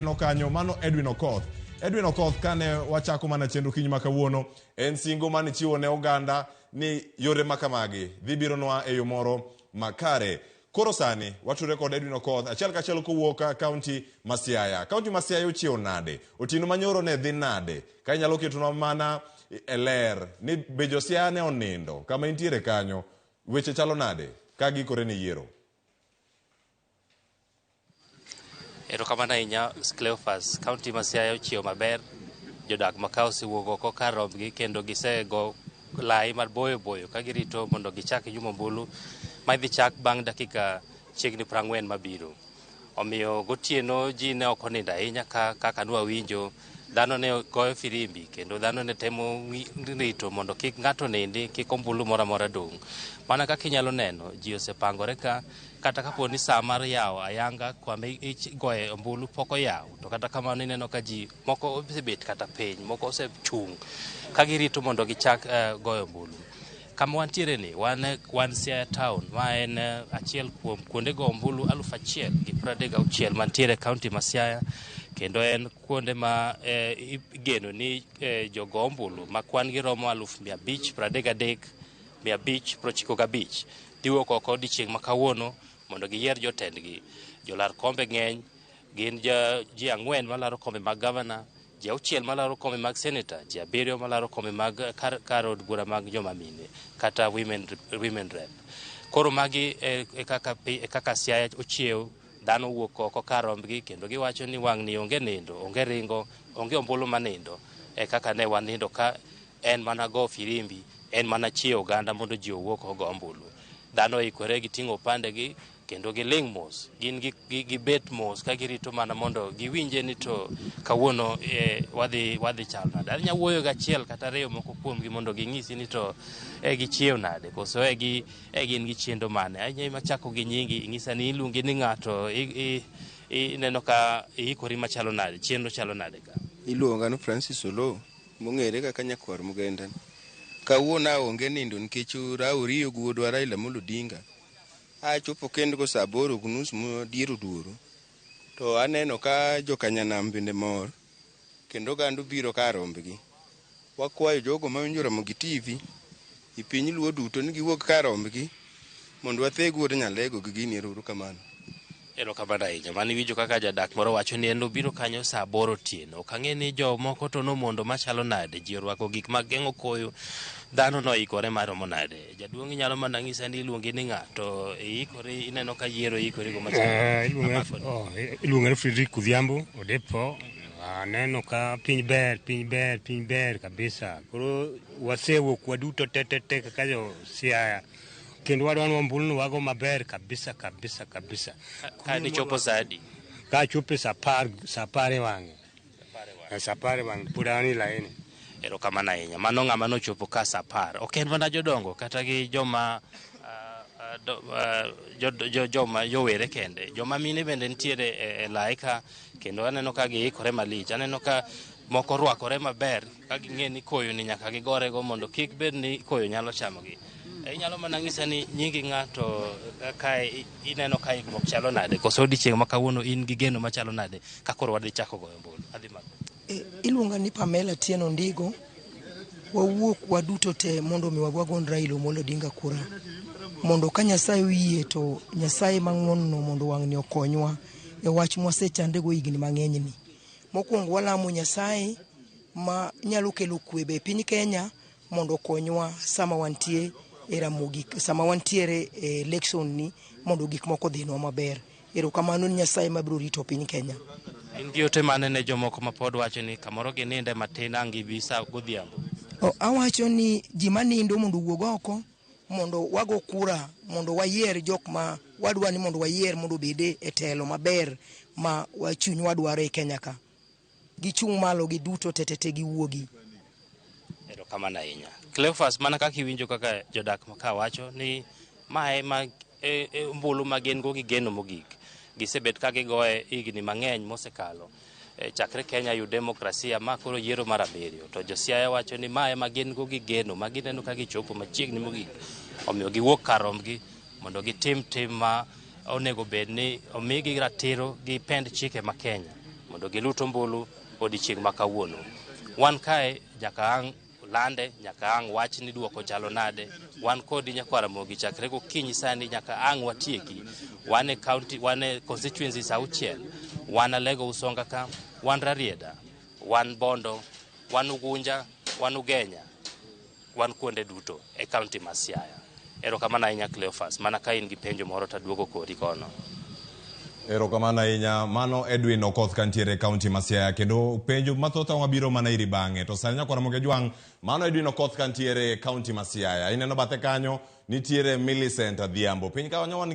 No kanyo mano Edwin Okoth. Edwin Okoth kane wachako mana chenro kinyi ma kawuono en singo mane chiwo ne oganda ni yore ma kamagi dhi bironwa e yo moro makare. Koro sani watudre kod Edwin Okoth achiel kachiel kowuok kaunti ma Siaya. Kaunti ma Siaya ochiewo nade? Otieno manyoro ne dhi nade? Ka inyalo ketonwa mana e ler ni be jo Siaya ne onindo kama intiere kanyo weche chalo nade ka giikore ne yiero? Erokamano ahinya Cleophas. Kaunti ma Siaya ochiewo maber. Jodak ma ka osewuok oko kar rombgi kendo gisego lai maboyo boyo ka girito mondo gichak yumo ombulu ma idhi chak bang' dakika chiegni 40 mabiro. Omiyo gotieno ji ne ok onindo ahinya ka kaka nwawinjo dhano ne goyo firimbi kendo dhano ne temo rito mondo kik ng'ato nindi kik ombulu moro amora dong'. Mana kaka inyalo neno ji osepangore ka kata kapo ni saa mar yawo ayanga kwama igoye ombulu pok oyaw to kata kamano ineno ka ji moko osebet kata piny moko osechung' ka girito mondo gichak goyo ombulu. Kama wantiere ni wan Siaya town ma en achiel kuom kuonde go ombulu 1036 mantiere e kaunti ma Siaya kendo en kuonde ma igeno ni jogo ombulu ma kwan gi romo 533,595 dhi wuok oko odiechieng' ma kawuono mondo giyier jotendgi. Jolar kombe ng'eny gin ji 4 malaro kombe mag gavana, ji 6 malaro kombe mag seneta, ji 7 malaro kombe mag kar od bura mag joma mine kata women rep. Koro magi e kaka Siaya ochiew, dhano wuok oko kar rombgi kendo giwacho ni wang'ni onge nindo, onge ringo, onge ombulu manindo e kaka ne wanindo ka en mana go firimbi, en mana chiewo oganda mondo ji owuok ogo ombulu. Dhano oikore giting'o opandegi kendo giling' mos, gin gibet mos ka girito mana mondo giwinje ni to kawuono wadhi chalo nade. Anya wuoyo gachiel kata ariyo moko kuomgi mondo ging'isi ni to gichiew nade koso gin gi chenro mane. Anya machako gi nyingi ing'isa ni iluongi ni ng'ato ineno ka iikori machalo nade, chenro chalo nade ka? Iluonga ni Francis Oloo mong'ere kaka nyakwar Mugenda. Kawuono aonge nindo nikech Rauriyo gi wuodwa Raila Amolo Odinga. Achopo kendo go saa 8:30 modier oduoro. To aneno ka jokanyanam bende mor kendo oganda obiro kar rombgi. Wakwayo jogo mawinjo Ramogi TV e piny Luo duto ni giwuog kar rombgi mondo watheg wuod Nyalego gi gini. Ero uru kamano. Erokamano ahinya. Mano iwinjo kaka jadak moro wacho ni en obiro kanyo saa 8 otieno. Ok ang'e ni jomoko to nomondo machalo nade. Ji orwako gik mag geng'o koyo. Dhano noikore maromo nade. Jaduong' inyalo mana ng'isa ni iluongi ni ng'a to iikori ineno ka yiero iikori go machalo. Iluonga ni Frederick Odhiambo Odepo. Aneno ka piny ber, piny ber, piny ber kabisa. Koro wasewuok waduto te te te kaka jo Siaya. Kendo wadwa ni ombulu wago maber kabisa kabisa kabisa. Ka nichopo saa adi? Ka chopo saa 10 e wang'e. Saa 10 e wang'e pod an e laini. Erokamano ahinya. Mano ng'ama nochopo ka saa 10. Ok en mana jodongo kata gi joma joma jowere kende. Joma mine bende nitiere e lai ka kendo aneno ka giikore malich. Aneno ka moko orwakore maber ka ging'e ni koyo ni nyaka gigorego mondo kik bed ni koyo nyalo chamogi. Inyalo mana ng'isa ni nyingi ng'ato kae ineno ka ikruok chalo nade koso odiechieng' ma kawuono in gi geno machalo nade ka koro wadhi chako goyo ombulu. Adhi malo. Iluonga ni Pamela Tieno Ndigo. Wawuok waduto te mondo mi wagon Raila Amolo Odinga kura. Mondo ka Nyasaye oyie to Nyasaye mang'won no mondo wang'ni okonywa e wach mwasechandego higni mang'eny ni. Mokwongo walamo Nyasaye ma nyalo kelo kwe be e piny Kenya mondo okonywa sama wantie e Ramogi, sama wantiere e election ni mondo gik moko odhinwa maber. Erokamano ni Nyasaye mabiro rito piny Kenya. In gi ote mane ne jomoko ma pod wacho ni kamoro gininde matin ang' gibi sa godhiambo? Awacho ni ji manindo mondo owuog oko mondo wago kura mondo wayier jok ma wadwa ni mondo wayier mondo obed e telo maber ma chunywa dwaro e Kenya ka. Gichung' malo giduto tetete giwuogi. Erokamano ahinya. Cleophas, mana kaka iwinjo kaka jodak ka wacho ni mae ma ombulu ma gin go gi geno mogik. Gisebet ka gigoye higni mang'eny mosekalo. Chakre Kenya yud demokrasia ma koro yiero mar 7 to jo Siaya wacho ni mae ma gin go gi geno ma gineno ka gichopo machiegni mogik. Omiyo giwuok kar rombgi mondo gitim tim ma onego bed ni omigi ratiro gi pend chike ma Kenya. mondo gilut ombulu odiechieng' ma kawuono. Wan kae nyaka ang' lande, nyaka ang' wach ni duoko chalo nade. Wan kodi nyakwar Ramogi chakre gokinyi sani nyaka ang' watieki. Wan e county, wan e constituencies auchiel. Wan Alego Usonga ka, wan Rarieda, wan Bondo, wan Ugunja, wan Ugenya, wan kuonde duto e county ma Siaya. Erokamano ahinya Cleophas, mana ka in gi penjo moro taduogo kodi kono. Erokamano ahinya. Mano Edwin Okoth kantiere e county ma Siaya kendo penjo mathoth wabiro mana iri bang'e. To sani nyakwar Ramogi Ajwang', mano Edwin Okoth kantiere e county ma Siaya. Ineno bathe kanyo nitiere Millicent Adhiambo. Piny kanyo wan gi